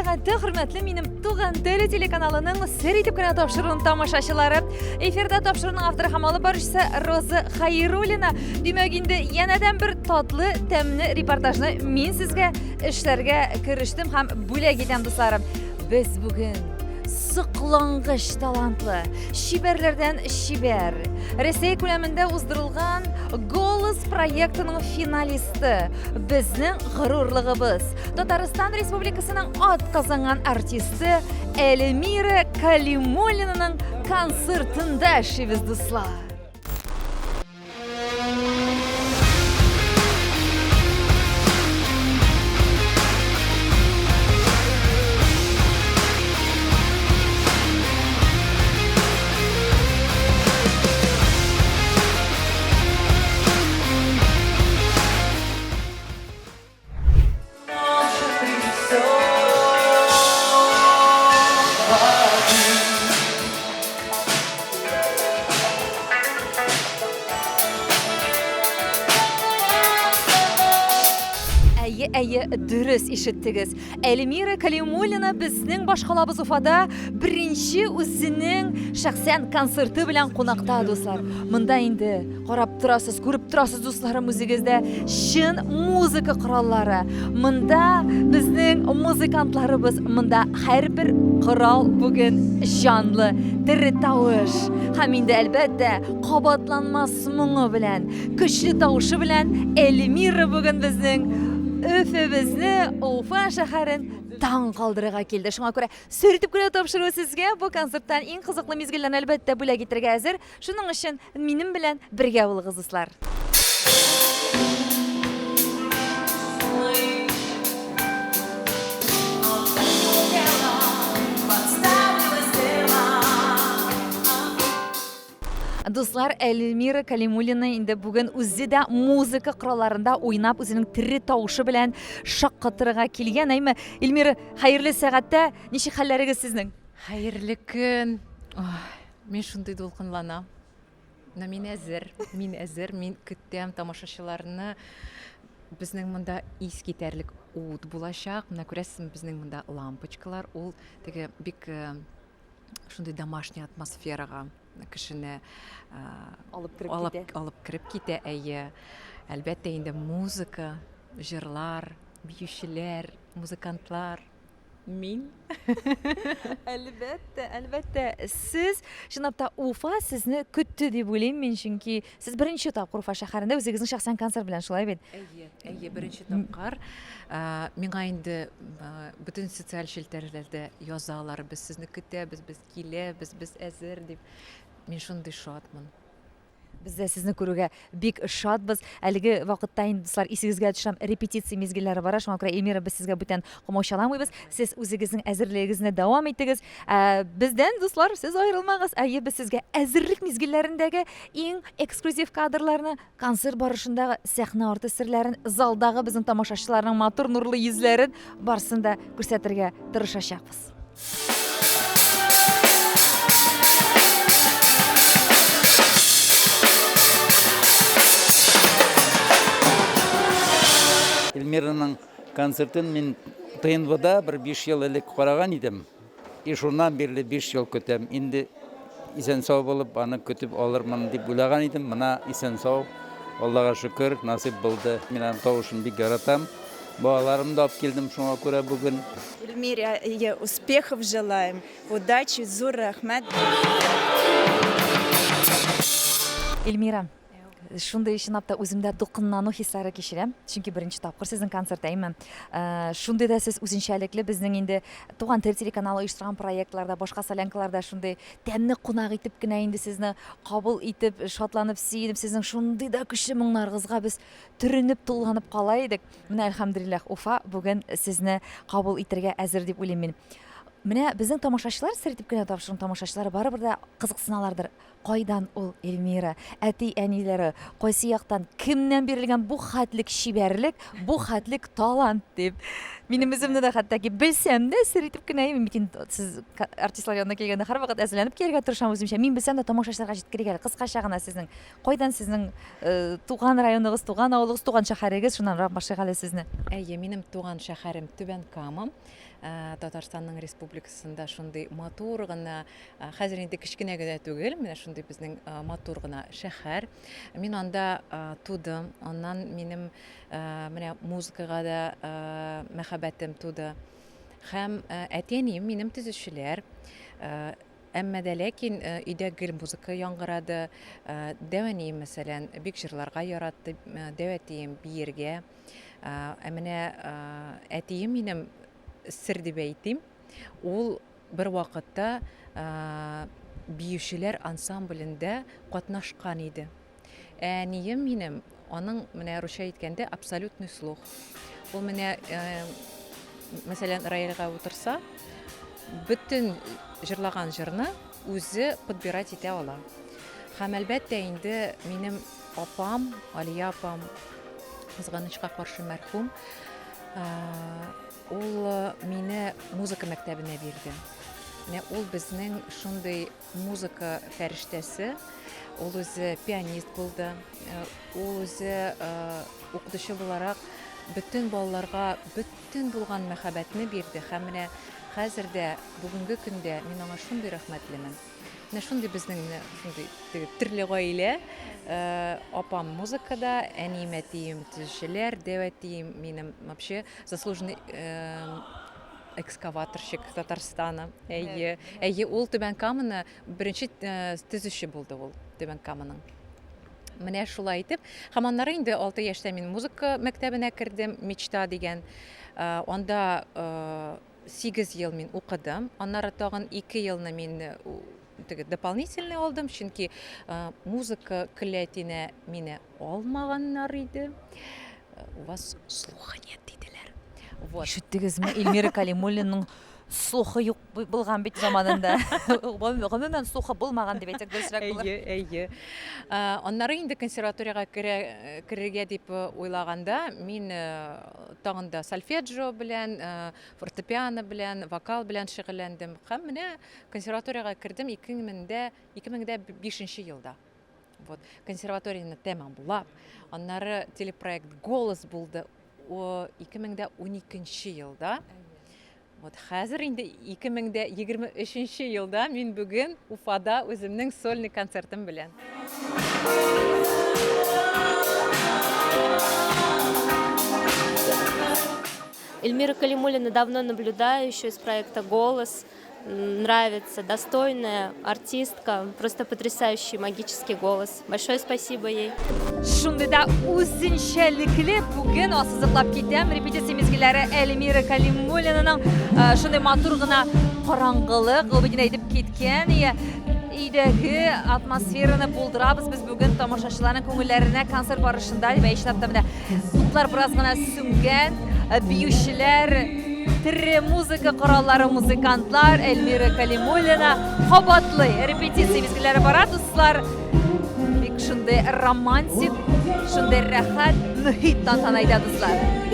сәгатьтә, хөрмәтле минем Туган тел телеканалының сер итеп кенә тапшыруын тамашачылары. Эфирда тапшыруның авторы һәм алып баручысы Роза Хайруллина. Димәк, инде янәдән бер татлы, тәмле репортажны мин сезгә эшләргә керештем һәм бүләк итәм, дусларым. Без бүген соклангыч талантлы, чибәрләрдән чибәр, Рәсәй күләмендә уздырылган Голос проектының финалисты, безнең горурлыгыбыз, Татарстан Республикасының атказанган артисты Эльмира Калимуллинаның концертында эшлибез, дуслар. Әйе, әйе, дөрес ишеттегез. Эльмира Калимуллина безнең башкалабыз Уфада беренче үзенең шәхсән концерты белән кунакта, дуслар. Монда инде Карап торасыз, күреп торасыз, дусларым, үзегездә чын музыка кораллары. Монда безнең музыкантларыбыз, монда һәрбер корал бүген җанлы, тере тавыш. Һәм инде, әлбәттә, кабатланмас моңы белән, көчле тавышы белән Эльмира бүген безнең Өфебезне, Уфа шәһәрен таң калдырырга килде. Шуңа күрә сер итеп кенә тапшыру сезгә бу концерттан иң кызыклы мизгелләрне, әлбәттә, бүләк итәргә әзер. Шуның өчен минем белән бергә булыгыз, дуслар. Дуслар, Эльмира Калимуллина инде бүген үзе дә музыка коралларында уйнап, үзенең тере тавышы белән шаккатырырга килгән. Әйме, Эльмира, хәерле сәгатьтә, ничек хәлләрегез сезнең? Хәерле көн. Мин шундый дулкынланам. Но мин әзер, мин әзер, мин көтәм тамашачыларны. Безнең монда искитәрлек ут булачак. Менә күрәсезме, безнең монда лампочкалар. Ул теге бик э, шундый домашний атмосферага кешене э, алып кереп алып, китә. Алып кереп китә, әйе. Әлбәттә инде музыка, җырлар, биючеләр, музыкантлар. Мин? Әлбәттә, әлбәттә. Сез, чынлап та, Уфа сезне көтте дип уйлыйм мин, чөнки сез беренче тапкыр Уфа шәһәрендә үзегезнең шәхсән концерт белән, шулай бит? Әйе, әйе, беренче тапкыр. Миңа инде бөтен социаль челтәрләрдә язалар, без сезне көтәбез, без киләбез, без әзер дип. Мин шундый шатмын. Без дә сезне күрүгә бик шатбыз. Әлеге вакытта инде, дуслар, исегезгә төшерәм, репетиция мизгелләре бара. Шуңа күрә, Эльмира, без сезгә бүтән комаучаламыйбыз. Сез үзегезнең әзерлегегезне дәвам итегез. Ә, бездән, дуслар, сез аерылмагыз. Әйе, без сезгә әзерлек мизгелләрендәге иң эксклюзив кадрларны, концерт барышындагы сәхнә арты серләрен, залдагы безнең тамашачыларның матур нурлы йөзләрен барысын да күрсәтергә тырышачакбыз. Эльмираның концертын мин ТНВда бер 5 ел элек караган идем. И шуннан бирле 5 ел көтәм. Инде исән-сау булып, аны көтеп алырмын дип уйлаган идем. Менә исән-сау, Аллага шөкер, насыйп булды. Мин аның тавышын бик яратам. Балаларымны да алып килдем шуңа күрә бүген. Эльмире успехов желаем, удачи, зур рәхмәт. Эльмира, шундый чынлап та үземдә дулкынлану хисләре кичерәм, чөнки беренче тапкыр сезнең концерт, әйме? Э, шундый да сез үзенчәлекле безнең инде Туган тел телеканалы оештырган проектларда, башка солянкаларда шундый тәмле кунак итеп кенә инде сезне кабул итеп, шатланып, сөенеп, сезнең шундый да көчле моңнарыгызга без төренеп, тулланып кала идек. Менә, әлхәмдүлилләһ, Уфа бүген сезне кабул итәргә әзер дип уйлыйм мин. Менә безнең тамашачылар, сер итеп кенә тапшыруның тамашачылары барыбер дә кызыксыналардыр. Кайдан ул Эльмира? Әти-әниләре кайсы яктан, кемнән бирелгән бу хәтлек чибәрлек, бу хәтлек талант дип. Минем үземне дә хәтта ки белсәм дә сер итеп кенә, мин бит инде сез артистлар янына килгәндә һәрвакыт әзерләнеп килергә тырышам үземчә. Мин белсәм дә тамашачыларга җиткерик әле кыскача гына сезнең. Кайдан сезнең э, туган районыгыз, туган авылыгыз, туган шәһәрегез? Шуннан башлыйк әле сезне. Әйе, минем туган шәһәрем Түбән Кама. Татарстанның республикасында шундый матур гына, хәзер инде кечкенә генә түгел, менә шундый безнең матур гына шәһәр. Мин анда тудым, аннан минем менә музыкага да мәхәббәтем туды. Һәм әти-әнием минем төзүчеләр. Әмма дә ләкин өйдә гел музыка яңгырады. Дәү әнием, мәсәлән, бик җырларга яратты, дәү әтием биергә. Ә менә әтием минем, сер дип әйтим, ул бер вакытта биючеләр ансамблендә катнашкан иде. Ә әнием минем, аның менә русча әйткәндә, абсолютный слух. Ул менә, мәсәлән, рояльгә утырса, бөтен җырлаган җырны үзе подбирать итә ала. Һәм әлбәттә инде минем апам, Алия апам, кызганычка каршы мәрхүм, ул мине музыка мәктәбенә бирде. Менә ул безнең шундый Музыка фәрештәсе. Ул үзе пианист булды. Ул үзе укытучы буларак бөтен балаларга бөтен булган мәхәббәтне бирде һәм менә хәзер дә, бүгенге көндә мин аңа шундый рәхмәтлемен. Менә шундый безнең менә шундый теге төрле гаилә. Апам музыкада, әнием, әтием төзүчеләр, дәү әтием минем вообще заслуженный экскаваторщик Татарстана. Әйе, әйе, ул Түбән Каманы беренче э, төзүче булды ул Түбән Каманың. Менә шулай итеп. Һәм аннары инде 6 яшьтә мин музыка мәктәбенә кердем, Мечта дигән. Э, анда 8 э, ел мин укыдым. Аннары тагын 2 елны мин теге дополнительный алдым, чөнки музыка көллиятенә мине алмаганнар иде. У вас слуха нет, диделәр. Вот. Ишеттегезме, Эльмира Калимуллиның слухы юк булган бит заманында. Гомумән слухы булмаган дип әйтсәк дөресрәк булыр. Әйе, әйе. Аннары инде консерваториягә керә, керергә дип уйлаганда, мин тагын да сольфеджио белән, фортепиано белән, вокал белән шөгыльләндем. Һәм менә консерваториягә кердем 2005 елда. Вот, консерваторияне тәмамлап, аннары телепроект «Голос» булды 2012 елда. Вот хәзер инде 2023 елда мин бүген Уфада үземнең сольный концертым белән. Эльмира Калимуллина давно наблюдаю еще из проекта «Голос». Нравится, достойная артистка, просто потрясающий магический голос. Большое спасибо ей. Шундый да үзенчәлекле бүген ассызыклап китәм, репетиция мизгелләре Эльмира Калимуллинаның э, шундый матур гына караңгылык, ул бит инде әйтеп киткән, ия, өйдәге атмосфераны булдырабыз без бүген тамашачыларның күңелләренә концерт барышында, дип чынлап та менә утлар бераз гына сүнгән, э, биючеләр, тере музыка кораллары, музыкантлар, Эльмира Калимуллина кабатлый. Репетиция мизгелләре бара, дуслар. Бик шундый романтик, шундый рәхәт мөһит тантана итә, дуслар.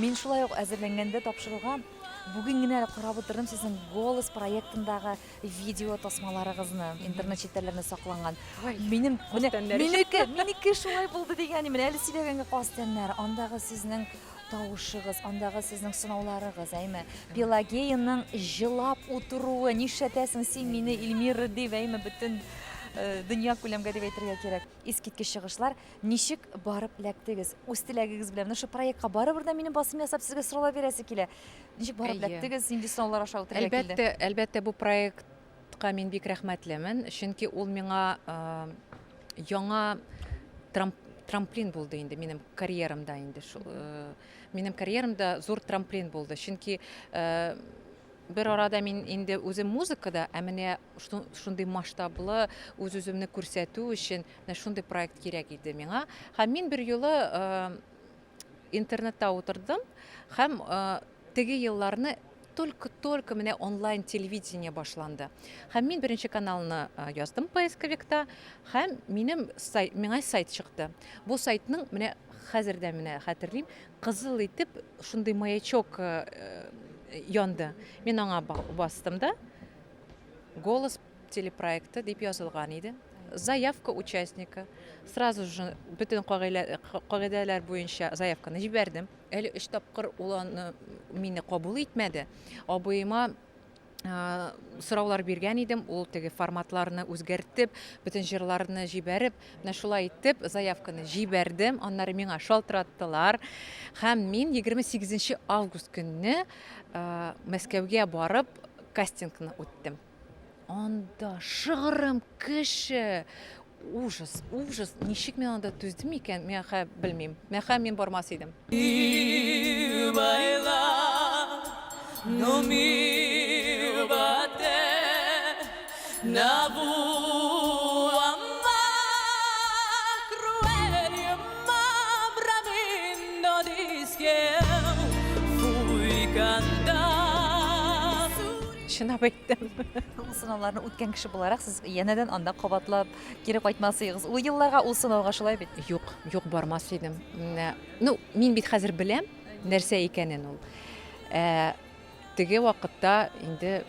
Мин шулай ук әзерләнгәндә тапшыруга бүген генә әле карап утырдым сезнең Голос проектындагы видео тасмаларыгызны, интернет челтәрләрендә сакланган. Минем менә минеке, минеке шулай булды дигән, менә әле сөйләгәнгә каз тәннәр, андагы сезнең тавышыгыз, андагы сезнең сынауларыгыз, әйме? Пелагеяның җылап утыруы, нишләтәсең син мине, Эльмира, дип, әйме, бөтен э, дөнья күләмгә дип әйтергә кирәк. Искиткеч чыгышлар. Ничек барып эләктегез? Үз теләгегез белән. Менә шул проектка барыбер дә минем басым ясап сезгә сораулар бирәсе килә. Ничек барып эләктегез, нинди сынаулар аша үтәргә килде? Әлбәттә, әлбәттә, бу проектка мин бик рәхмәтлемен, чөнки ул миңа э, яңа трамп, трамплин булды инде минем карьерамда инде шул э, минем карьерамда зур трамплин булды чөнки э, бер арада мин инде үзем музыкада ә менә шундый масштаблы үз үземне күрсәтү өчен менә шундый проект кирәк иде миңа һәм мин бер юлы э, интернетта утырдым һәм теге елларны только-только менә онлайн телевидение башланды. Һәм мин беренче каналны яздым поисковикта, һәм минем сайт, миңа сайт чыкты. Бу сайтның менә хәзер дә менә хәтерлим, кызыл итеп шундый маячок янды. Мин аңа бастым да, Голос телепроекты дип язылган иде. Заявка участника. Сразу же бөтен кагыйдәләр буенча заявканы җибәрдем. Әле өч тапкыр ул аны мине кабул итмәде. Абыема сораулар биргән идем, ул теге форматларны үзгәртеп, бөтен җырларны җибәреп, менә шулай итеп заявканы җибәрдем. Аннары миңа шалтыраттылар. Һәм мин 28 август көнне Мәскәүгә барып кастингны үттем. Анда шыгрым кеше, ужас, ужас. Ничек мин анда түздем икән, мин хә белмим. Мен хә мин бармас идем. Чынлап әйттем. Ул сынауларны үткән кеше буларак, сез янәдән анда кабатлап кире кайтмас идегез. Ул елларга, ул сынауга шулай бит? Юк, юк, бармас идем. Менә, ну, мин бит хәзер беләм, нәрсә икәнен ул. Ә, теге вакытта инде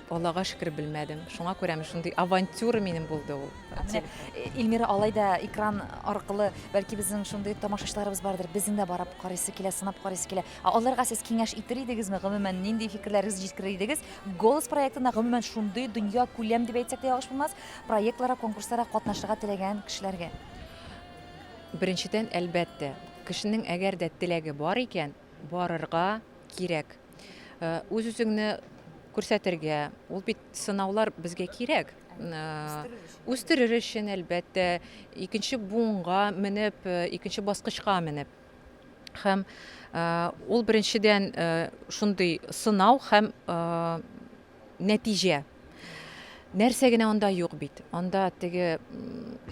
Аллага шөкер белмәдем. Шуңа күрә шундый авантюра минем булды ул. Менә, Эльмира, алай да экран аркылы, бәлки безнең шундый тамашачыларыбыз бардыр, безнең дә барып карыйсы килә, сынап карыйсы килә. Ә аларга сез киңәш итер идегезме? Гомумән, нинди фикерләрегезне җиткерер идегез? Голос проектына гомумән шундый дөнья күләм дип әйтсәк тә ялгыш булмас, проектларга, конкурсларга катнашырга теләгән кешеләргә. Беренчедән, әлбәттә, кешенең әгәр дә теләге бар икән, барырга кирәк. Э, үз-үзеңне күрсәтергә, ул бит сынаулар безгә кирәк. Э, үстерер өчен, әлбәттә, икенче буынга менеп, э, икенче баскычка менеп. Һәм ул беренчедән шундый сынау һәм нәтиҗә. Нәрсә генә анда юк бит. Анда теге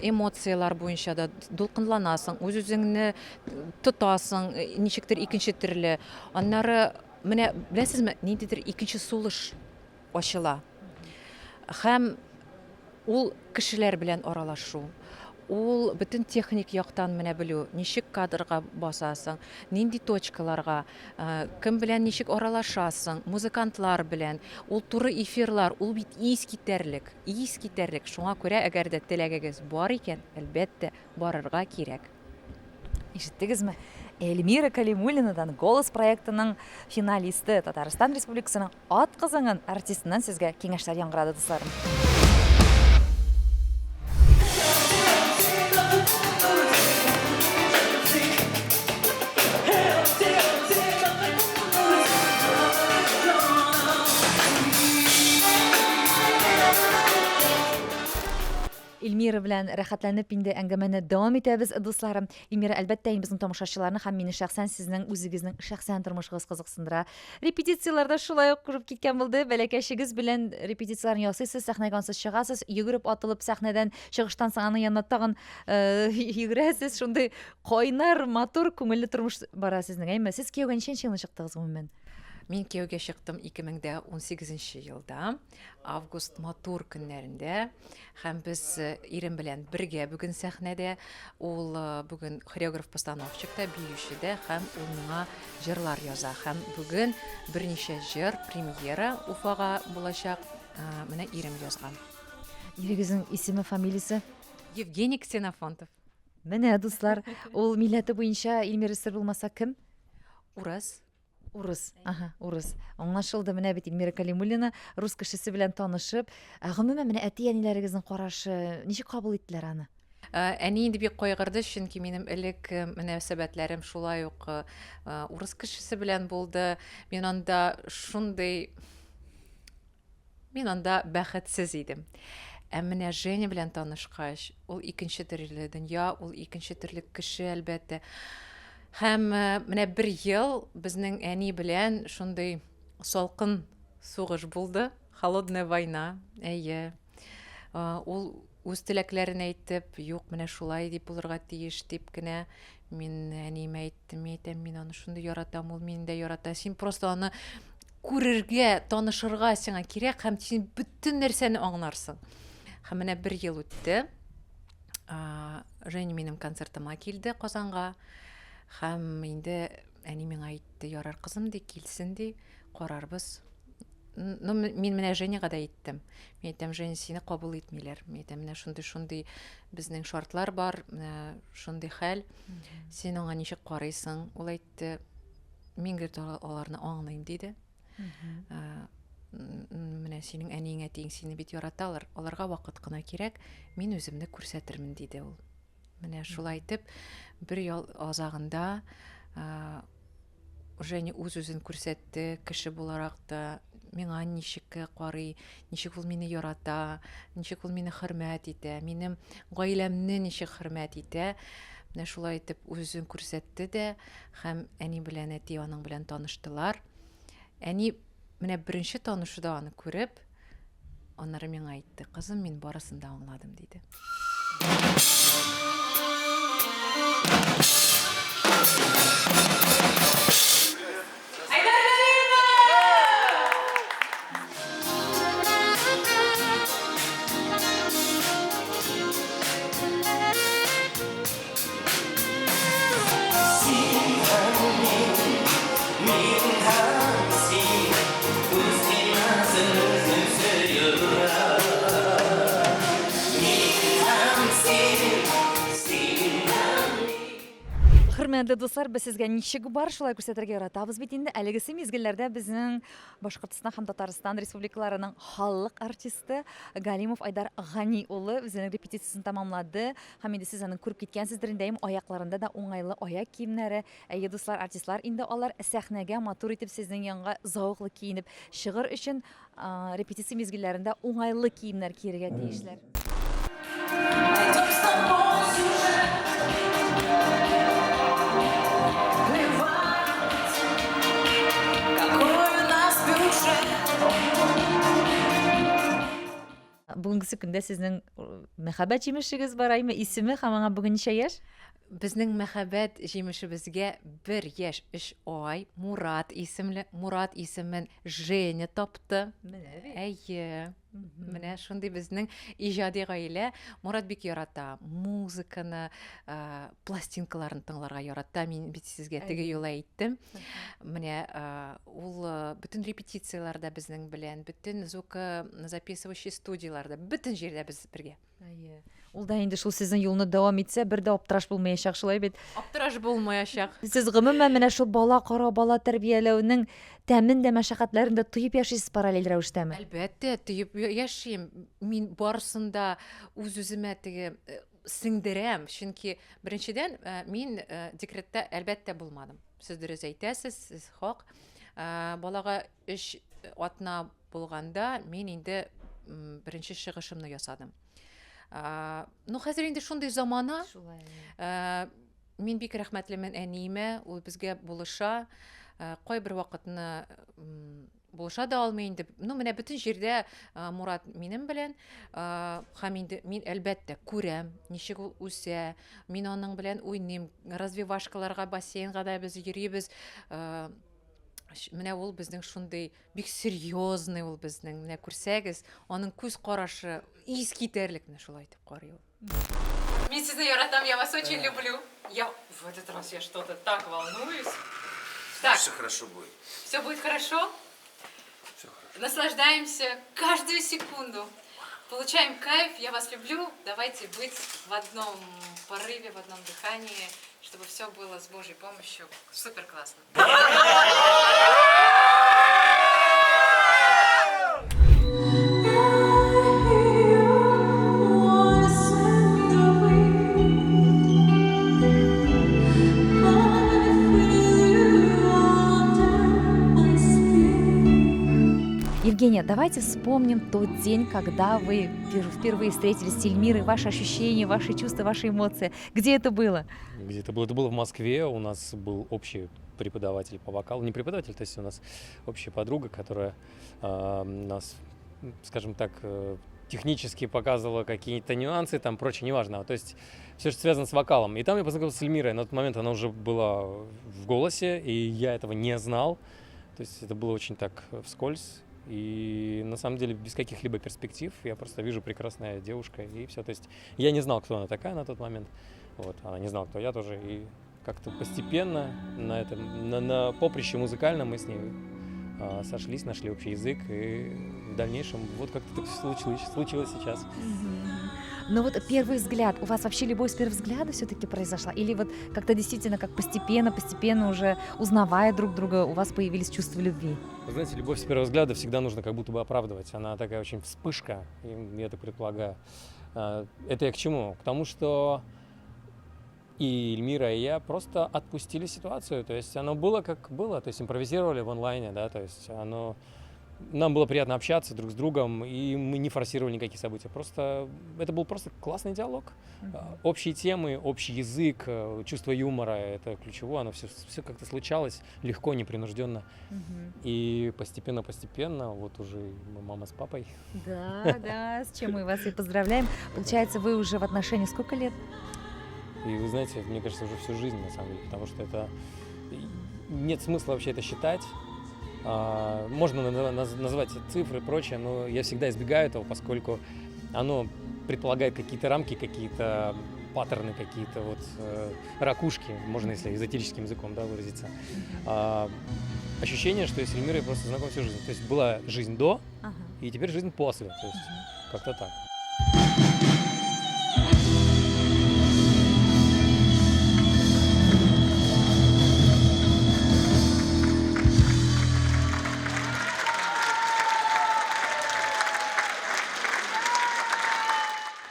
эмоцияләр буенча да дулкынланасың, үз-үзеңне тотасың, ничектер икенче төрле. Аннары менә беләсезме, ниндидер икенче сулыш ачыла. Һәм ул кешеләр белән аралашу, ул бөтен техник яктан менә белү, ничек кадрга басасың, нинди точкаларга, э, кем белән ничек аралашасың, музыкантлар белән, ул туры эфирлар, ул бит ис китәрлек, ис китәрлек. Шуңа күрә, әгәр дә теләгегез бар икән, әлбәттә, барырга кирәк. Ишеттегезме? Эльмира Калимуллинадан Голос проектының финалисты, Татарстан Республикасының Ат кызыңын артистыннан сезгә киңәшләр яңгырады, дусларым. Эльмира белән рәхәтләнеп инде әңгәмәне дәвам итәбез, дусларым. Эльмира, әлбәттә, инде безнең тамашачыларны һәм мине шәхсән сезнең үзегезнең шәхсән тормышыгыз кызыксындыра. Репетицияләрдә шулай ук күреп киткән булды. Бәләкәчегез белән репетицияләрне ясыйсыз, сәхнәгә ансыз чыгасыз, йөгереп атылып сәхнәдән чыгыштан соң аның янына тагын э, йөгерәсез. Шундый кайнар, матур, күңелле тормыш бара сезнең, әйме? Сез кияүгә ничәнче елны чыктыгыз гомумән? Мин кияүгә чыктым 2018 елда, август матур көннәрендә. Һәм без э, ирем белән бергә бүген сәхнәдә. Ул э, бүген хореограф-постановщик та, биюче дә һәм ул миңа җырлар яза. Һәм бүген берничә җыр премьера Уфага булачак. Э, менә ирем язган. Ирегезнең исеме, фамилиясе? Евгений Ксенофонтов. Менә, дуслар, ул милләте буенча Илмир сер булмаса кем? Урыс. Урыс, ага, урыс. Аңлашылды, менә бит Эльмира Калимуллина рус кешесе белән танышып, ә гомумән менә әти-әниләрегезнең карашы, ничек кабул иттеләр аны? Ә, әни инде бик кайгырды, чөнки минем элек э, мөнәсәбәтләрем шулай ук э, урыс кешесе белән булды. Мин анда шундый Мин анда бәхетсез идем. Ә менә Женя белән танышкач, ул икенче төрле дөнья, ул икенче төрле кеше, әлбәттә. Һәм э, менә бер ел безнең әни белән шундый салкын сугыш булды, холодная война, әйе. Э, ул үз теләкләрен әйтеп, юк, менә шулай дип булырга тиеш дип кенә мин әниемә әйттем, мин әйтәм, мин аны шундый яратам, ул мине дә ярата. Син просто аны Күрергә, танышырга сиңа кирәк һәм син бөтен нәрсәне аңларсың. Һәм менә бер ел үтте. Женя минем концертыма килде Казанга. Һәм инде әни миңа әйтте, ярар кызым ди, килсен ди, карарбыз. Ну, мин менә Женяга да әйттем. Мин әйтәм, Женя, сине кабул итмиләр. Мин әйтәм, менә шундый-шундый безнең шартлар бар, менә шундый хәл. Син аңа ничек карыйсың? Ул әйтте, мин говорит, аларны аңлыйм, диде. Менә синең әниең, әтиең сине бит яраталар, аларга вакыт кына кирәк, мин үземне күрсәтермен, диде ул. Менә шулай итеп, бер ел азагында Женя үз-үзен күрсәтте, кеше буларак та, миңа ничек карый, ничек ул мине ярата, ничек ул мине хөрмәт итә, минем гаиләмне ничек хөрмәт итә. Менә шулай итеп үз-үзен күрсәтте дә, һәм әни белән әти аның белән таныштылар. Әни менә беренче танышуда аны күреп, Аннары миңа әйтте, кызым, мин барысын да аңладым, диде. Хөрмәтле дуслар, без сезгә ничек бар шулай күрсәтергә яратабыз бит инде. Әлегесе мизгелләрдә безнең Башкортстан һәм Татарстан республикаларының халык артисты Галимов Айдар Гани улы үзенең репетициясен тәмамлады. Һәм инде сез аны күреп киткәнсездер инде, әйе, аякларында да уңайлы аяк киемнәре. Әйе, дуслар, артистлар инде алар сәхнәгә матур итеп сезнең янга зәвыклы киенеп чыгыр өчен репетиция мизгелләрендә уңайлы киемнәр киергә тиешләр. Бүгенгесе көндә сезнең мәхәббәт җимешегез бар, әйме, исеме һәм аңа бүген ничә яшь? Безнең мәхәббәт җимешебезгә бер яшь өч ай, Мурат исемле. Мурат исемен Женя тапты. Менә бит. Әйе. Менә шундый безнең иҗади гаилә. Мурат бик ярата музыканы, пластинкаларын тыңларга ярата. Мин бит сезгә теге юлы әйттем. Менә ул бөтен репетицияләрдә безнең белән, бөтен звукозаписывающий студияләрдә, бөтен җирдә без бергә. Әйе. Ул да инде шул сезнең юлны дәвам итсә, бер дә аптыраш булмаячак, шулай бит? Аптыраш булмаячак. Сез гомумән менә шул бала карау, бала тәрбияләүнең тәмен дә, мәшәкатьләрен дә тоеп яшисез параллель рәвештәме? Әлбәттә, тоеп яшим. Мин барысын да үз-үземә теге сеңдерәм, чөнки беренчедән мин декретта әлбәттә булмадым. Сез дөрес әйтәсез, сез хак. Балага өч атна булганда мин инде беренче чыгышымны ясадым. Ну, хәзер инде шундый замана. Шулай. Мин бик рәхмәтлемен әниемә, ул безгә булыша. Кайбер вакытны булыша да алмый инде. Ну, менә бөтен җирдә Мурат минем белән. Һәм инде мин әлбәттә күрәм, ничек ул үсә. Мин аның белән уйныйм. Развивашкаларга, бассейнга да без йөрибез. Менә ул безнең шундый бик серьезный ул безнең. Менә күрсәгез, аның күз карашы ис китәрлек, менә шулай итеп карый ул. Мин сезне яратам, я вас очень люблю. Я в этот раз я что-то так волнуюсь. Так. Все хорошо будет. Все будет хорошо? Все хорошо. Наслаждаемся каждую секунду. Получаем кайф, я вас люблю. Давайте быть в одном порыве, в одном дыхании, чтобы все было с Божьей помощью. Супер классно. Евгения, давайте вспомним тот день, когда вы впервые встретились с Эльмирой, ваши ощущения, ваши чувства, ваши эмоции. Где это было? Где это было? Это было в Москве. У нас был общий преподаватель по вокалу. Не преподаватель, то есть у нас общая подруга, которая нас, скажем так, технически показывала какие-то нюансы, там прочее, неважно. То есть все, что связано с вокалом. И там я познакомился с Эльмирой. На тот момент она уже была в «Голосе», и я этого не знал. То есть это было очень так вскользь. И на самом деле без каких-либо перспектив я просто вижу прекрасная девушка и все. То есть я не знал, кто она такая на тот момент. Вот, она не знала, кто я тоже. И как-то постепенно на этом, на поприще музыкальном мы с ней сошлись, нашли общий язык, и в дальнейшем вот как-то так случилось сейчас. Но вот первый взгляд, у вас вообще любовь с первого взгляда все-таки произошла? Или вот как-то действительно, как постепенно, постепенно уже узнавая друг друга, у вас появились чувства любви? Вы знаете, любовь с первого взгляда всегда нужно как будто бы оправдывать. Она такая очень вспышка, я так предполагаю. Это я к чему? К тому, что и Эльмира, и я просто отпустили ситуацию. То есть оно было как было, то есть импровизировали в онлайне, да, то есть оно... Нам было приятно общаться друг с другом, и мы не форсировали никакие события. Просто это был просто классный диалог. Общие темы, общий язык, чувство юмора — это ключевое. Оно все как-то случалось легко, непринужденно. И постепенно-постепенно, вот уже мама с папой. Да, да, с чем мы вас и поздравляем. Получается, вы уже в отношениях сколько лет? И вы знаете, мне кажется, уже всю жизнь, на самом деле, потому что это... Нет смысла вообще это считать. Можно назвать цифры и прочее, но я всегда избегаю этого, поскольку оно предполагает какие-то рамки, какие-то паттерны, какие-то вот ракушки, можно, если эзотерическим языком, да, выразиться. Ощущение, что я с Эльмирой просто знаком всю жизнь. То есть была жизнь до, и теперь жизнь после. То есть как-то так.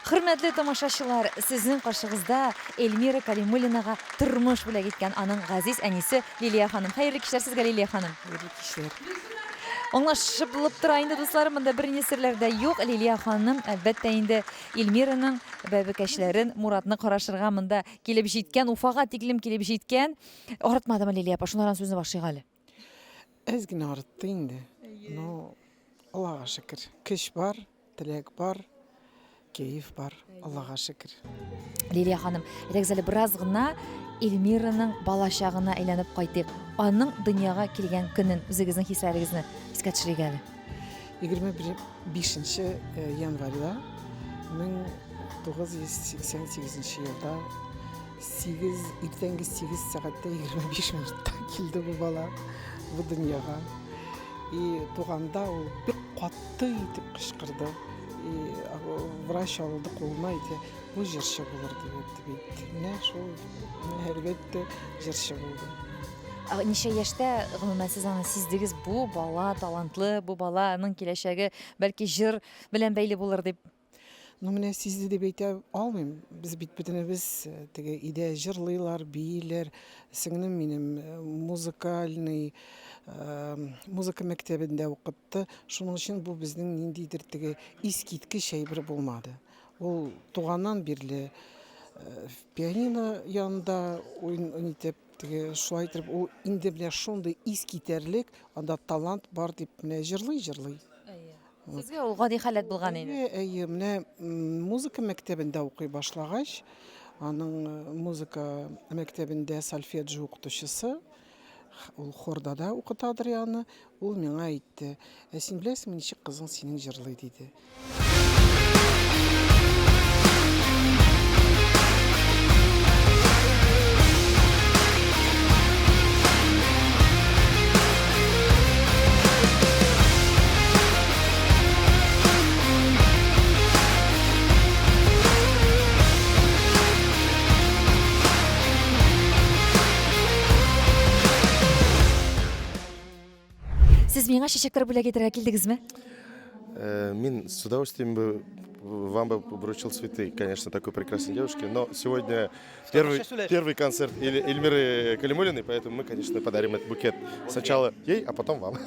Хөрмәтле тамашачылар, сезнең каршыгызда Эльмира Калимуллинага тормыш бүләк иткән аның газиз әнисе Лилия ханым. Хәерле кичләр сезгә, Лилия ханым. Хәерле кичләр. Аңлашылып тора инде, дусларым, монда берни серләр дә юк. Лилия ханым, әлбәттә инде, Эльмираның бәбекәчләрен, Муратны карашырга монда килеп җиткән, Уфага тиклем килеп җиткән. Арытмадымы, Лилия апа? Шунаран сүзне башлыйк әле. Әз генә арытты инде. Но Аллага шөкер, көч бар. Теләк бар, кәеф бар, Аллага шөкер. Лилия ханым, әйдәгез әле бераз гына Эльмираның балачагына әйләнеп кайтыйк. Аның дөньяга килгән көнен, үзегезнең хисләрегезне искә төшерик әле. 25 январьда 1988 елда 8 иртәнге 8 сәгатьтә 25 минутта килде бу бала бу дөньяга. И туганда ул бик каты итеп кычкырды. И врач алды кулына әйтә, бу җырчы булыр дип әйтте бит. Менә шул, әлбәттә, җырчы булды. Ничә яшьтә гомумән сез аны сиздегез, бу бала талантлы, бу баланың киләчәге бәлки җыр белән бәйле булыр дип? Ну, менә сизде дип әйтә алмыйм. Без бит бөтенебез теге өйдә җырлыйлар, бииләр. Сеңлем минем музыкальный музыка мәктәбендә укытты. Шуның өчен бу безнең ниндидер теге искиткеч әйбер булмады. Ул туганнан бирле пианино янында уен итеп, теге шулай итеп ул инде менә шундый искитәрлек, анда талант бар дип менә җырлый-җырлый. Сезгә ул гади халәт булган инде. Әйе, әйе, менә музыка мәктәбендә укый башлагач, аның музыка мәктәбендә сольфеджио укытучысы, ул хорда да укытадыр яны, ул миңа әйтте, ә син беләсеңме, ничек кызың синең җырлый, диде. Сез миңа чәчәкләр бүләк итәргә килдегезме? Мин с удовольствием бы вам бы вручил цветы, конечно, такой прекрасной девушке, но сегодня первый концерт Эльмиры Калимуллиной, поэтому мы, конечно, подарим этот букет сначала ей, а потом вам.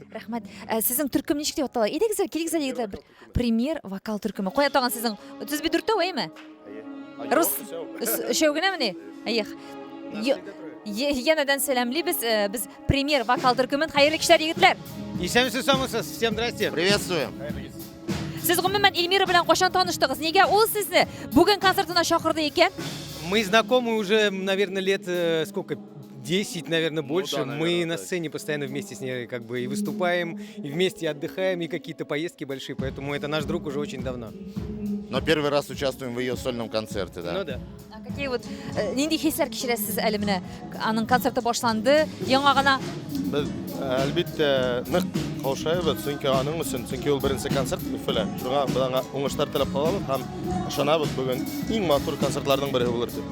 Рәхмәт. Сезнең төркем ничек дип атала? Әйдәгез әле, килегез әле, егетләр, бер премьер вокал төркеме. Кая тагын сезнең? Сез бит дүртәү, әйеме? Рус өчәү генәмени? Әйе. Янәдән сәламлибез. Без премьер вокал төркемен. Хәерле кичләр, егетләр. Исәнмесез, саумысыз. Всем здрасте. Приветствуем. Сез гомумән Эльмира белән кайчан таныштыгыз? Нигә ул сезне бүген концертына чакырды икән? Мы знакомы уже, наверное, лет сколько? 10, наверное, больше. Ну да, наверное, Мы на да. сцене постоянно вместе с ней как бы и выступаем, и вместе отдыхаем, и какие-то поездки большие, поэтому это наш друг уже очень давно. Но первый раз участвуем в ее сольном концерте, да. Ну да. А какие вот э, нинди хисләр кичерәсез әле менә аның концерты башланды, яңа гына Без әлбәттә нык каушайбыз, чөнки аның өчен, чөнки ул беренче концерт Өфөлә. Шуңа без аңа уңышлар теләп калабыз һәм ышанабыз бүген иң матур концертларның бере булыр дип.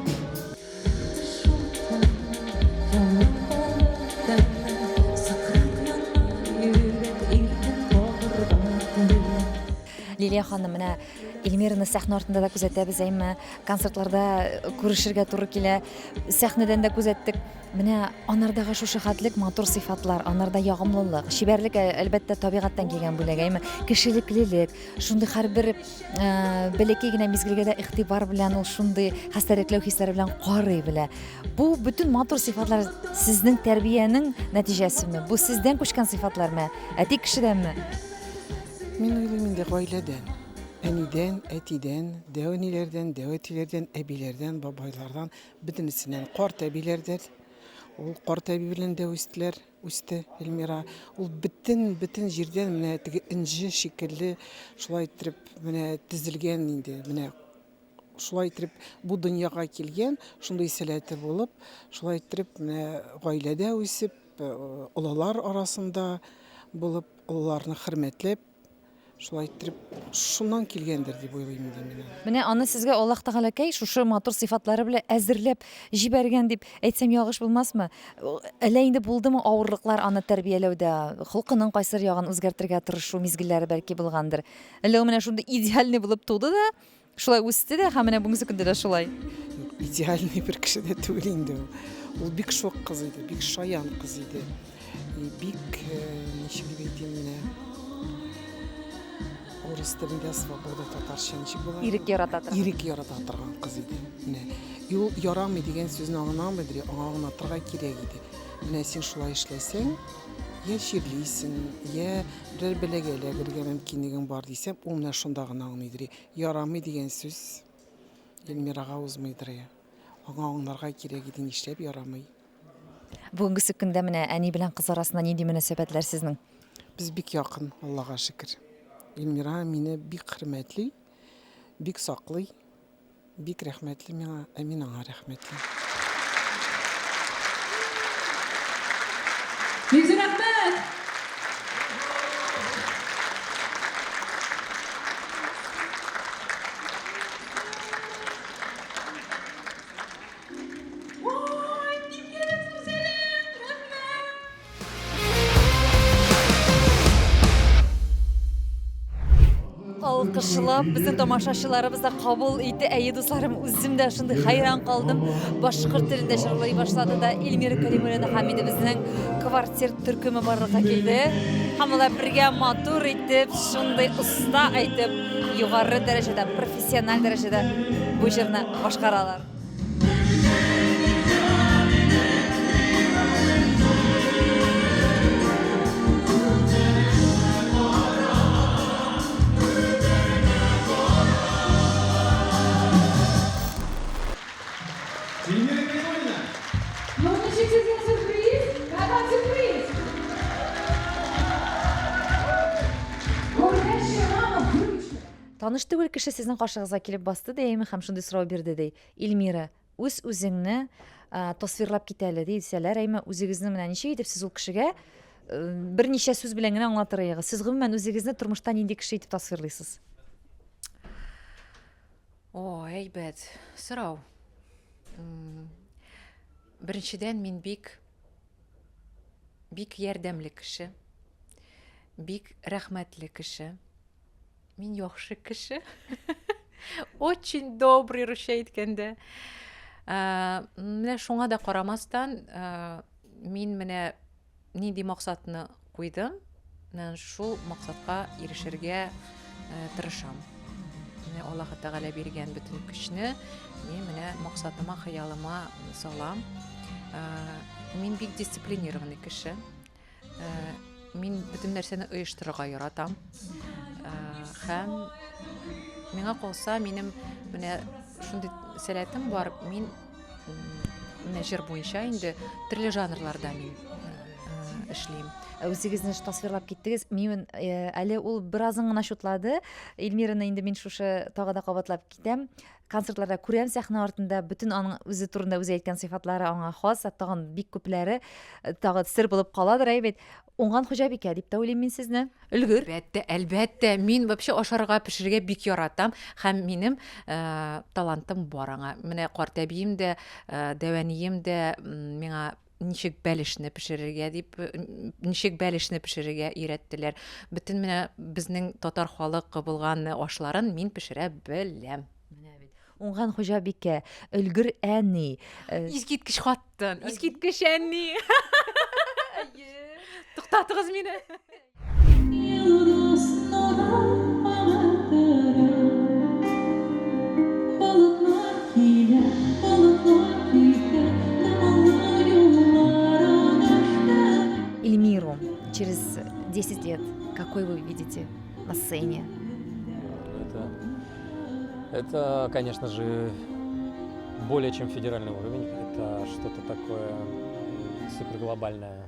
Лилия ханым, менә Эльмираны сәхнә артында да күзәтәбез, әйме, концертларда күрешергә туры килә, сәхнәдән дә күзәттек. Менә анардагы шушы хәтлек матур сыйфатлар, анарда ягымлылык, чибәрлек, ә, әлбәттә, табигатьтән килгән бүләк, әйме, кешелеклелек, шундый һәрбер э, бәләкәй генә мизгелгә дә игътибар белән ул шундый хәстәрлекләү хисләре белән карый белә. Бу бөтен матур сыйфатлар сезнең тәрбиянең нәтиҗәсеме? Бу сездән күчкән сыйфатлармы? Әти кешедәнме? Мин уйлыйм инде гаиләдән. Әнидән, әтидән, дәү әниләрдән, дәү әтиләрдән, әбиләрдән, бабайлардан, бөтенесеннән, карт әбиләрдән. Ул карт әби белән дә үстеләр, үсте Эльмира. Ул бөтен, бөтен җирдән менә теге энҗе шикелле шулай иттереп менә тезелгән инде, менә шулай иттереп бу дөньяга килгән, шундый сәләте булып, шулай иттереп менә гаиләдә үсеп, олылар арасында булып, олыларны хөрмәтләп, Шулай иттереп, шуннан килгәндер дип уйлыйм инде мин аны. Менә аны сезгә Аллаһ Тәгаләкәй шушы матур сыйфатлары белән әзерләп җибәргән дип әйтсәм ялгыш булмасмы? Әллә инде булдымы авырлыклар аны тәрбияләүдә, холкының кайсыр ягын үзгәртергә тырышу мизгелләре бәлки булгандыр? Әллә ул менә шундый идеальный булып туды да, шулай үсте дә һәм менә бүгенге көндә дә шулай? Юк, идеальный бер кеше дә түгел инде ул. Ул бик шук кыз иде, бик шаян кыз иде. И бик, ничек дип әйтим менә, урыс телендә свобода татарча ничек була? Ирек ярата торган. Ирек ярата торган кыз иде. Менә. И ул ярамый дигән сүзне аңламыйдыр, аңа аңлатырга кирәк иде. Менә син шулай эшләсәң, я чирлисең, я берәр бәлагә эләгергә мөмкинлегең бар дисәм, ул менә шунда гына аңлыйдыр. Ярамый дигән сүз Эльмирага узмыйдыр. Аңа аңларга кирәк иде, нишләп ярамый? Бүгенгесе көндә менә әни белән кыз арасында нинди мөнәсәбәтләр сезнең? Без бик якын, Аллага шөкер. Эльмира мине бик хөрмәтли, бик саклый, бик рәхмәтле миңа, ә мин аңа рәхмәтле. Бик зур рәхмәт! Алкышлап, безнең тамашачыларыбыз да кабул итте. Әйе, дусларым, үзем дә шундый хәйран калдым. Башкорт телендә җырлый башлады да Эльмира Кәримуллина һәм инде безнең квартет төркеме барлыкка килде. Һәм алар бергә матур итеп, шундый оста әйтеп, югары дәрәҗәдә, профессиональ дәрәҗәдә бу җырны башкаралар. Эльмира Калимуллина! Ну, ничек сезгә сюрприз? Как вам сюрприз? Говорящая мама выручила. Таныш түгел кеше сезнең каршыгызга килеп басты ди, әйеме, һәм шундый сорау бирде ди. Эльмира, үз-үзеңне тасвирлап кит әле, дисәләр, әйеме, үзегезне менә ничек итеп сез ул кешегә берничә сүз белән генә аңлатыр идегез? Сез гомумән үзегезне тормышта нинди кеше итеп тасвирлыйсыз? О, әйбәт сорау. Беренчедән, мин бик бик ярдәмле кеше, бик рәхмәтле кеше. Мин яхшы кеше. Очень добрый, русча әйткәндә. Менә шуңа да карамастан, мин менә нинди максатны куйдым, менә шул максатка ирешергә тырышам. Менә Аллаһы Тәгалә биргән бөтен көчне мин менә максатыма, хыялыма салам. Мин бик дисциплинированный кеше. Э, мин бөтен нәрсәне оештырырга яратам. Э, һәм миңа калса, минем менә шундый сәләтем бар, мин Менә җыр буенча инде төрле жанрларда мин эшлим. Үзегезне тасвирлап киттегез. Мин әле ул беразын гына чутлады. Эльмираны инде мин шушы тагы да кабатлап китәм. Концертларда күрәм сәхнә артында бөтен аның үзе турында үзе әйткән сыйфатлары аңа хас, тагын бик күпләре тагы сер булып каладыр, әй бит. Уңган хуҗабикә дип тә уйлыйм мин сезне. Өлгер. Әлбәттә, әлбәттә. Мин вообще ашарга, пешерергә бик яратам һәм минем э, талантым бар аңа. Менә карт әбием дә, э, дәү әнием дә миңа ничек бәлешне пешерергә дип, ничек бәлешне пешерергә өйрәттеләр. Бөтен менә безнең татар халык булган ашларын мин пешерә беләм. Менә бит. Уңган хуҗабикә, өлгер әни. Э, искиткеч хатын, искиткеч әни. Туктатыгыз мине. Эльмиру через 10 лет какой вы видите на сцене? Это это, конечно же, более чем федеральный уровень. Это что-то такое суперглобальное.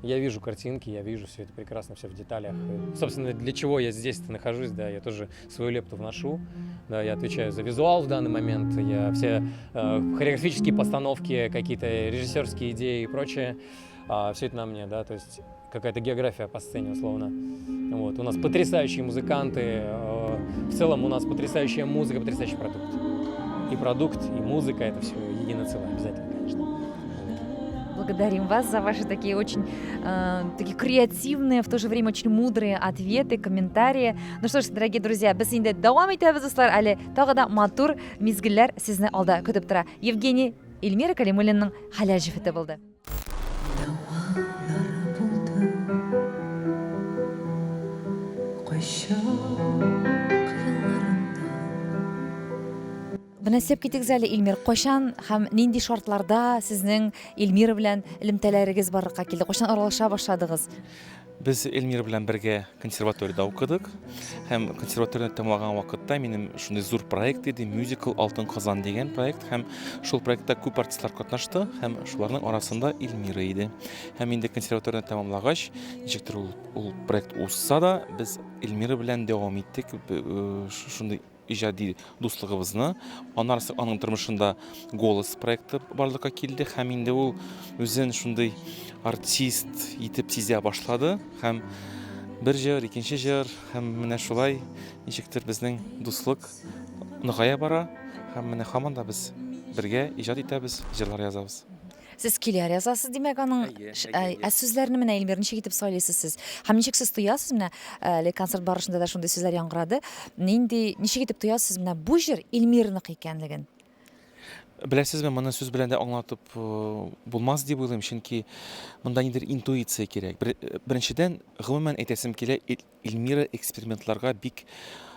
Я вижу картинки, я вижу все это прекрасно, все в деталях. И, собственно, для чего я здесь-то нахожусь, да, я тоже свою лепту вношу. Да, я отвечаю за визуал в данный момент, я все э, хореографические постановки, какие-то режиссерские идеи и прочее, э, все это на мне, да, то есть какая-то география по сцене условно. Вот. У нас потрясающие музыканты, э, в целом у нас потрясающая музыка, потрясающий продукт. И продукт, и музыка, это все едино целое обязательно, конечно. Благодарим вас за ваши такие очень э, такие креативные, в то же время очень мудрые ответы, комментарии. Ну что ж, дорогие друзья, без инде дәвам итәбез, дуслар. Әле тагы да матур мизгелләр сезне алда көтеп тора. Евгений Эльмира Калимуллинның хәләл җефете булды. Менә сөйләп китегез әле, Илмир, кайчан һәм нинди шартларда сезнең Эльмира белән элемтәләрегез барлыкка килде? Кайчан аралаша башладыгыз? Без Эльмира белән бергә консерваториядә укыдык. Һәм консерваторияне тәмамлаган вакытта минем шундый зур проект иде, мюзикл Алтын Казан дигән проект. Һәм шул проектта күп артистлар катнашты, һәм шуларның арасында Эльмира иде. Һәм инде консерваторияне тәмамлагач, ничектер ул, ул проект узса да, без Эльмира белән дәвам иттек. Э, шундый иҗади дуслыгыбызны. Аннары соң аның тормышында Голос проекты барлыкка килде һәм инде ул үзен шундый артист итеп сизә башлады һәм бер җыр, икенче җыр һәм менә шулай ничектер безнең дуслык ныгая бара һәм менә һаман да без бергә иҗат итәбез, җырлар язабыз. Сез көйләр язасыз, димәк, аның ә сүзләрне менә Эльмир ничек итеп сайлыйсыз сез? Һәм ничек сез тоясыз менә әле концерт барышында да шундый сүзләр яңгырады. Нинди ничек итеп тоясыз менә бу җыр Эльмирныкы икәнлеген? Беләсезме, моны сүз белән дә аңлатып э, булмас дип уйлыйм, чөнки монда нидер интуиция кирәк. Беренчедән, гомумән әйтәсем килә, Эльмира экспериментларга бик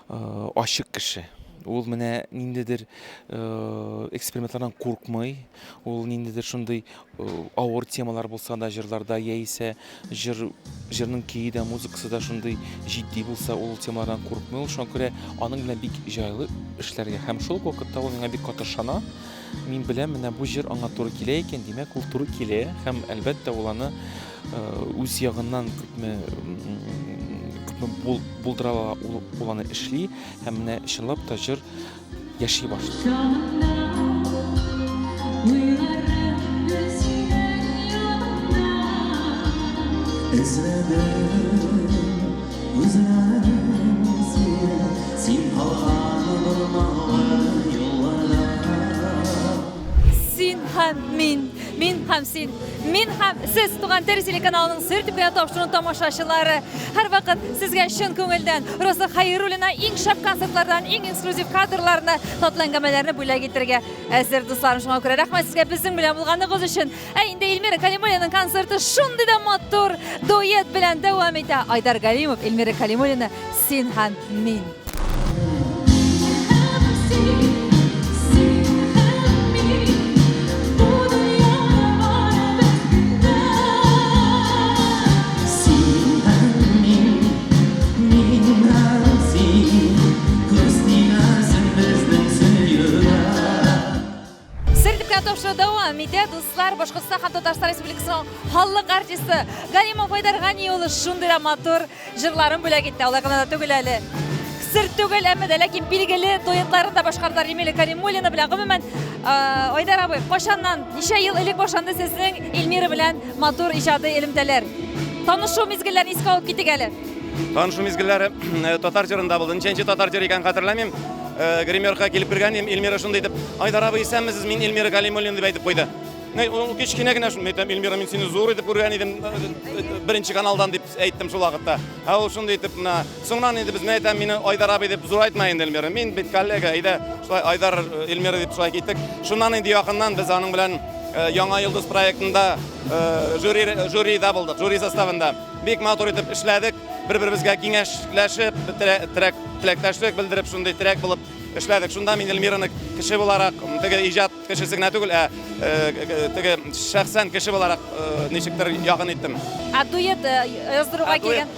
ачык кеше. Ул менә ниндидер экспериментлардан куркмый, ул ниндидер шундый авыр темалар булса да җырларда яисә җыр җырның көе дә, музыкасы да шундый җитди булса, ул темалардан куркмый. Ул шуңа күрә аның белән бик җайлы эшләргә. Һәм шул ук вакытта ул миңа бик каты ышана. Мин беләм, менә бу җыр аңа туры килә икән, димәк, ул туры килә һәм әлбәттә ул аны үз ягыннан күпме күпме булдыра ала, ул, ул аны эшли һәм менә чынлап та җыр яши башлый. Эзләдем күзләрем сине, син калган урманлы юлларда. Син һәм мин, мин һәм син, мин һәм сез Туган тел телеканалының Сер дип кенә тапшыруның тамашачылары. Һәрвакыт сезгә чын күңелдән Роза Хәйруллина иң шәп концертлардан, иң эксклюзив кадрларны, татлы әңгәмәләрне бүләк итәргә әзер, дусларым. Шуңа күрә рәхмәт сезгә безнең белән булганыгыз өчен. Ә инде Эльмира Калимуллинаның концерты шундый да матур дуэт белән дәвам итә. Айдар Галимов, Эльмира Калимуллина, Син һәм мин. Сер дип кенә тапшыру дәвам итә. Башкортстан һәм Татарстан Республикасының халык артисты Галимов Айдар Гани улы шундый да матур җырларын бүләк итте. Алай гына да түгел әле. Сер түгел, әмма дә ләкин билгеле дуэтларын да башкардылар Эмилия Каримуллина белән. Гомумән, Айдар абый, кайчаннан, ничә ел элек башланды сезнең Эльмира белән матур иҗади элемтәләр? Танышу мизгелләрен искә алып китик әле. Танышу мизгелләре татар җырында булды. Ничәнче татар җыры икәнен хәтерләмим. Гримерка килеп кергән идем, Эльмира шундый итеп, Айдар абый, исәнмесез, мин Эльмира Галимуллина дип әйтеп куйды. Ул кечкенә генә шундый әйтәм, Эльмира, мин сине зур итеп күргән идем, беренче каналдан дип әйттем шул вакытта. Ә ул шундый итеп, менә соңыннан инде без, мен әйтәм, мине Айдар абый дип зурайтма инде, Эльмира. Мин бит коллега, әйдә, шулай Айдар, Эльмира дип шулай киттек. Шуннан инде якыннан без аның белән Яңа йолдыз проектында жюри, жюрида булдык, жюри составында. Бик матур итеп эшләдек, бер-беребезгә киңәшләшеп, терәк, теләктәшлек белдереп, шундый терәк булып эшләдек. Шунда мин Эльмираны кеше буларак, теге иҗат кешесе генә түгел, ә теге шәхсән кеше буларак ничектер якын иттем. Ә дуэт яздыруга килгән?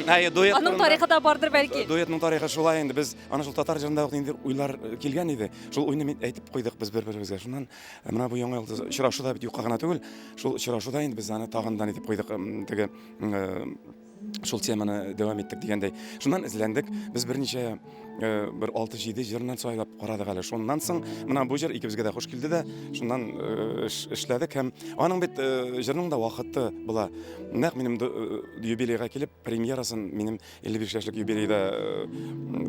Әйе, дуэт. Аның тарихы да бардыр бәлки. Дуэтның тарихы шулай инде. Без аны шул татар җырында ук ниндидер уйлар килгән иде. Шул уйны мин әйтеп куйдык без бер-беребезгә. Шуннан менә бу Яңа ел очрашу да бит юкка гына түгел. Шул очрашуда инде без аны тагын да итеп куйдык, теге шул теманы дәвам иттек дигәндәй. Шуннан эзләндек. Без берничә бер 6-7 җырыннан сайлап карадык әле. Шуннан соң менә бу җыр икебезгә дә хуш килде дә, шуннан эшләдек һәм аның бит җырның да вакыты була. Нәкъ минем юбилейга килеп, премьерасын минем 55 яшьлек юбилейда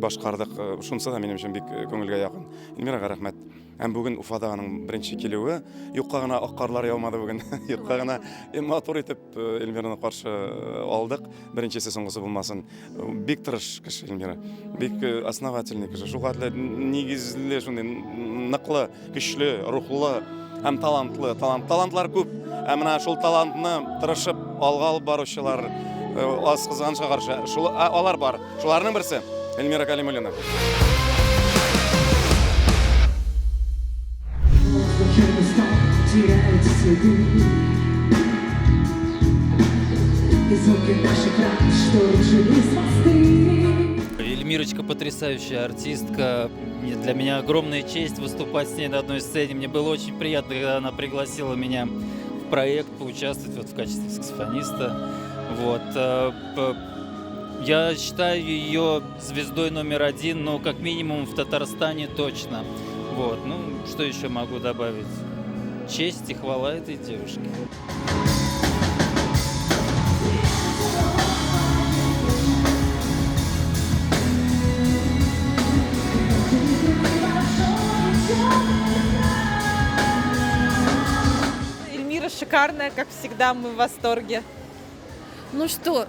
башкардык. Шунысы да минем өчен бик күңелгә якын. Эльмирага рәхмәт. Һәм бүген Уфада аның беренче килүе. Юкка гына ак карлар яумады бүген. Юкка гына матур итеп Эльмираны каршы алдык. Беренчесе соңгысы булмасын. Бик тырыш кеше Эльмира. Бик основательный кеше. Шул хәтле нигезле, шундый ныклы, көчле, рухлы һәм талантлы. Талант, талантлар күп. Ә менә шул талантны тырышып алга алып баручылар аз, кызганычка каршы. Шул алар бар. Шуларның берсе Эльмира Калимуллина. Эльмирочка потрясающая артистка. Для меня огромная честь выступать с ней на одной сцене. Мне было очень приятно, когда она пригласила меня в проект поучаствовать вот в качестве саксофониста. Вот. Я считаю ее звездой номер один, но как минимум в Татарстане точно. Вот. Ну, что еще могу добавить? Честь и хвала этой девушке. Эльмира шикарная, как всегда, мы в восторге. Ну что,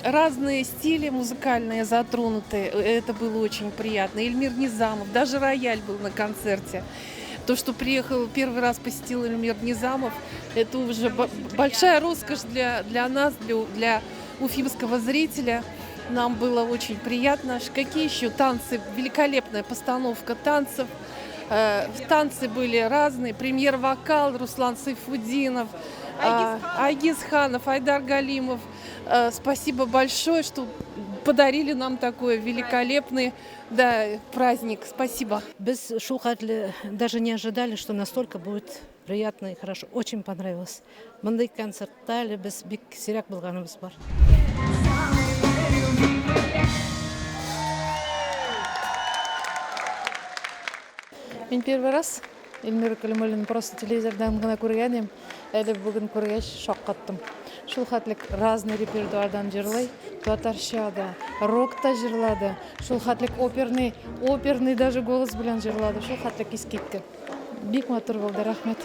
разные стили музыкальные затронуты. Это было очень приятно. Эльмир Низамов, даже рояль был на концерте. То, что приехал, первый раз посетил Эльмир Низамов, это уже большая роскошь для нас, для уфимского зрителя. Нам было очень приятно. Какие еще танцы? Великолепная постановка танцев. Танцы были разные. Премьер-вокал Руслан Сайфутдинов, Айгиз Ханов, Айдар Галимов. Спасибо большое, что подарили нам такой великолепный, да, праздник. Спасибо. Без шул хәтле даже не ожидали, что настолько будет приятно и хорошо. Очень понравилось. Мондый концертта әле без бик сирәк булганыбыз бар. Мин первый раз Эльмира Калимуллина просто телевизордан гына күргән идем. Әле бүген күргәч шаккаттым. Шул хәтле разный репертуардан җырлый. Татарча да, рок та җырлады. Шул хәтле оперный, оперный даже голос белән җырлады. Шул хәтле искитте. Бик матур булды, рәхмәт.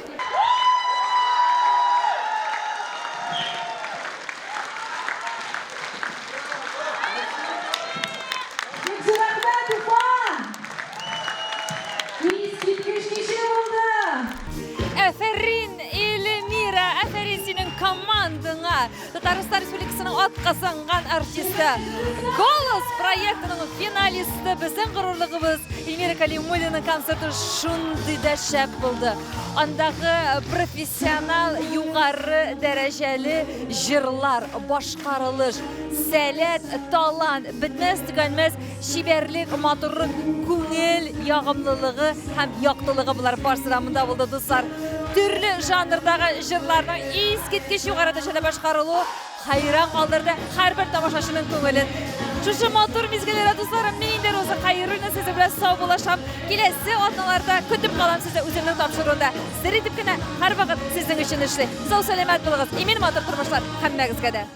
Бик зур рәхмәт, Уфа! Искиткеч кичә булды! Әфәрин, Эльмира, әфәрин синең командаңа! Татарстан Республикасының атказанган артисты, Голос проектының финалисты, безнең горурлыгыбыз Эльмира Калимуллинаның концерты шундый да шәп булды. Андагы профессионал югары дәрәҗәле җырлар, башкарылыш, сәләт, талант, бетмәс-төкәнмәс чибәрлек, матурлык, күңел ягымлылыгы һәм яктылыгы болар барысы да монда булды, дуслар. Төрле жанрдагы җырларның искиткеч югары дәрәҗәдә башкарылуы хәйран калдырды һәрбер тамашачының күңелен. Шушы матур мизгелләрдә, дусларым, мин инде Роза Хәйруллина сезнең белән саубуллашам. Киләсе атналарда көтеп калам сезне үземнең тапшыруында. Сер итеп кенә һәрвакыт сезнең өчен эшли. Сау-сәламәт булыгыз, имин матур тормышлар һәммәгезгә дә.